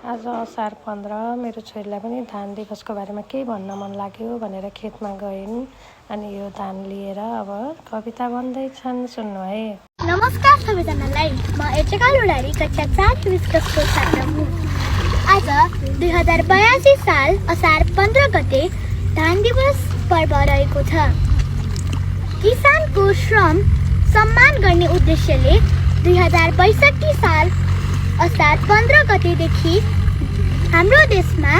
आज असार 15 मेरो छोरीलाई पनि धान दिवसको बारेमा केही भन्न मन लाग्यो भनेर खेतमा गइन् अनि यो धान लिएर अब कविता भन्दैछन्, सुन्नु है। नमस्कार सबैजनालाई, म एचका लुडारी कक्षा 4 विस्कसको छात्र हुँ। आज 2082 साल असार 15 गते धान दिवस पर्व रहेको छ। किसानको श्रम सम्मान गर्ने उद्देश्यले 2062 साल असार 15 गतेदेखि हाम्रो देशमा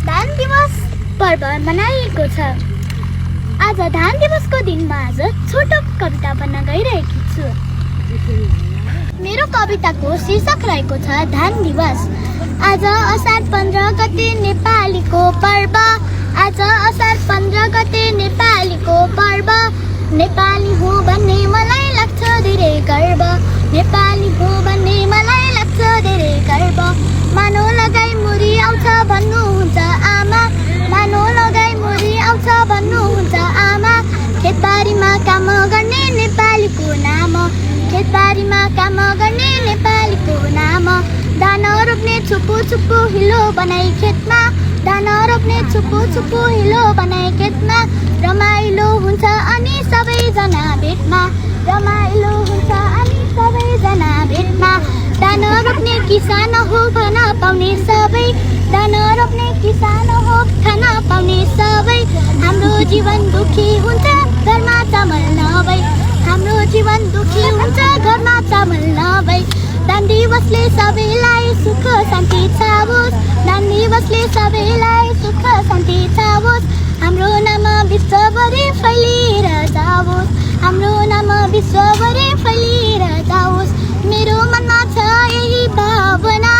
धान दिवस पर्व मनाइएको छ। आज धान दिवसको दिनमा आज छोटो कविता भन्न गइरहेकी छु। मेरो कविताको शीर्षक रहेको छ धान दिवस। आज असार 15 गते नेपालीको पर्व, आज असार 15 गते नेपालीको पर्व। नेपाली हो भन्ने मलाई लाग्छ धेरै गर्व, नेपाली हो भन्ने मलाई लाग्छ धेरै गर्व। मानो लगाई मुरी आउँछ भन्नुहुन्छ आमा, मानो लगाई मुरी आउँछ भन्नुहुन्छ आमा। खेतबारीमा काम गर्ने नेपालीको नाम, खेतबारीमा काम गर्ने नेपालीको नाम। धान रोप्ने छुपु छुपु हिलो बनाई खेतमा, धान रोप्ने छुपु छुपु हिलो बनाई खेतमा। रमाइलो हुन्छ अनि सबैजना भेटमा, रमाइलो हुन्छ अनि सबैजना भेटमा। धान रोप्ने किसान हो खान पाउने सबै, धान रोप्ने किसान हो खान पाउने सबै। हाम्रो जीवन दुखी हुन्छ घरमा चामल नभई, हाम्रो जीवन दुखी हुन्छ घरमा चामल नभई। धान दिवसले सबैलाई सुख शान्ति छाओस्, धान दिवसले सबैलाई सुख शान्ति छाओस्। हाम्रो नाम विश्वभरि फैलिएर जाओस्, हाम्रो नाम विश्वभरि फैलिएर जाओस्। मेरो मनमा छ यही भावना,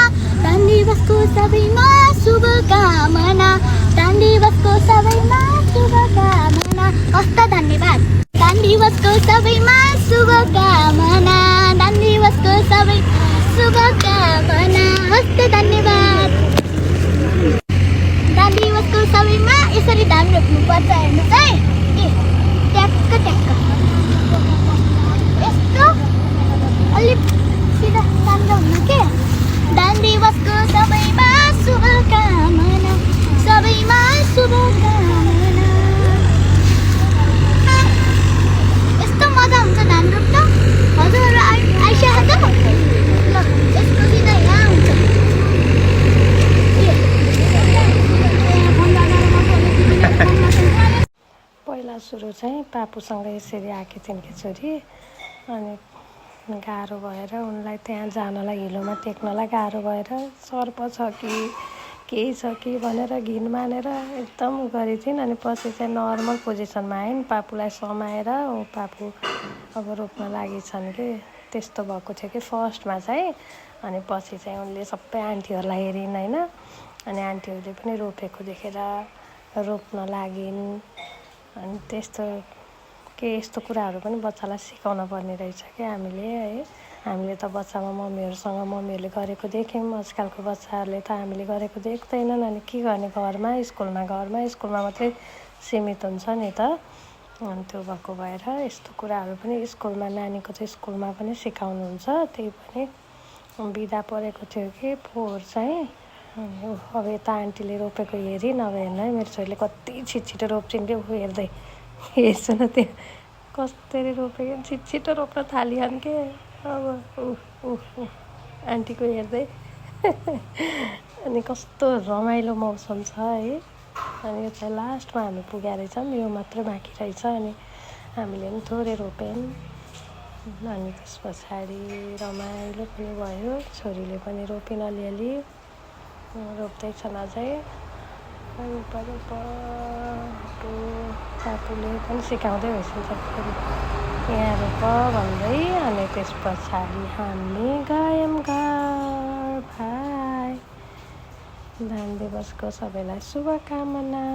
धान दिवसको सबैमा शुभकामना, धान दिवसको सबैमा शुभकामना। हस्त धन्यवाद। धान दिवसको सबैमा शुभकामना, धान दिवसको सबै शुभकामना। हस्त धन्यवाद। धान दिवसको सबैमा यसरी धान रोप्नुपर्छ हेर्नुहोस् है। ट्याक्क ट्याक्क यस्तो अलिक सिधा राम्रो हुनु के। धान दिवसको सबैमा शुभकामना, सबैमा शुभकामना। यस्तो मजा हुन्छ धान रोप्दा। हजुरहरू आइसक्यो त? ल यसको सिधा यहाँ हुन्छ। पहिला सुरु चाहिँ पापुसँग यसरी आएकी थिइन् कि छोरी, अनि गाह्रो भएर उनलाई त्यहाँ जानलाई हिलोमा टेक्नलाई गाह्रो भएर सर्प छ कि केही छ कि भनेर घिन मानेर एकदम गरी थिइन्। अनि पछि चाहिँ नर्मल पोजिसनमा आइन्, पापुलाई समाएर पापु अब रोप्न लागि छन् कि त्यस्तो भएको थियो कि फर्स्टमा चाहिँ। अनि पछि चाहिँ उनले सबै आन्टीहरूलाई हेरिन् होइन, अनि आन्टीहरूले पनि रोपेको देखेर रोप्न लागिन्। अनि त्यस्तो के यस्तो कुराहरू पनि बच्चालाई सिकाउन पर्ने रहेछ क्या हामीले है। हामीले त बच्चामा मम्मीहरूले गरेको देख्यौँ, आजकलको बच्चाहरूले त हामीले गरेको देख्दैनन्। अनि के गर्ने, घरमा स्कुलमा मात्रै सीमित हुन्छ नि त। अनि त्यो भएको भएर यस्तो कुराहरू पनि स्कुलमा, नानीको चाहिँ स्कुलमा पनि सिकाउनुहुन्छ। त्यही पनि बिदा परेको थियो कि फोहोर चाहिँ। अब यता आन्टीले रोपेको हेरी नभए हेर्नु है, मेरो छोरीले कति छिटो रोप्छिन् कि हेर्दै हेर्छु न त्यो कसरी रोपेको, छिटो रोप्न थालिहान् के। अब आन्टीको हेर्दै अनि कस्तो रमाइलो मौसम छ है। अनि यो चाहिँ लास्टमा हामी पुगेर रहेछौँ, यो मात्रै बाँकी रहेछ। अनि हामीले पनि थोरै रोप्यौँ। अनि त्यस पछाडि रमाइलो पनि भयो, छोरीले पनि रोपिन अलिअलि, रोप्दैछन् अझै। अनि पापुले पनि सिकाउँदै भइसक्छ यहाँ रोप भन्दै। अनि त्यस पछाडि हामी गयौँ घर भाइ। धान दिवसको सबैलाई शुभकामना।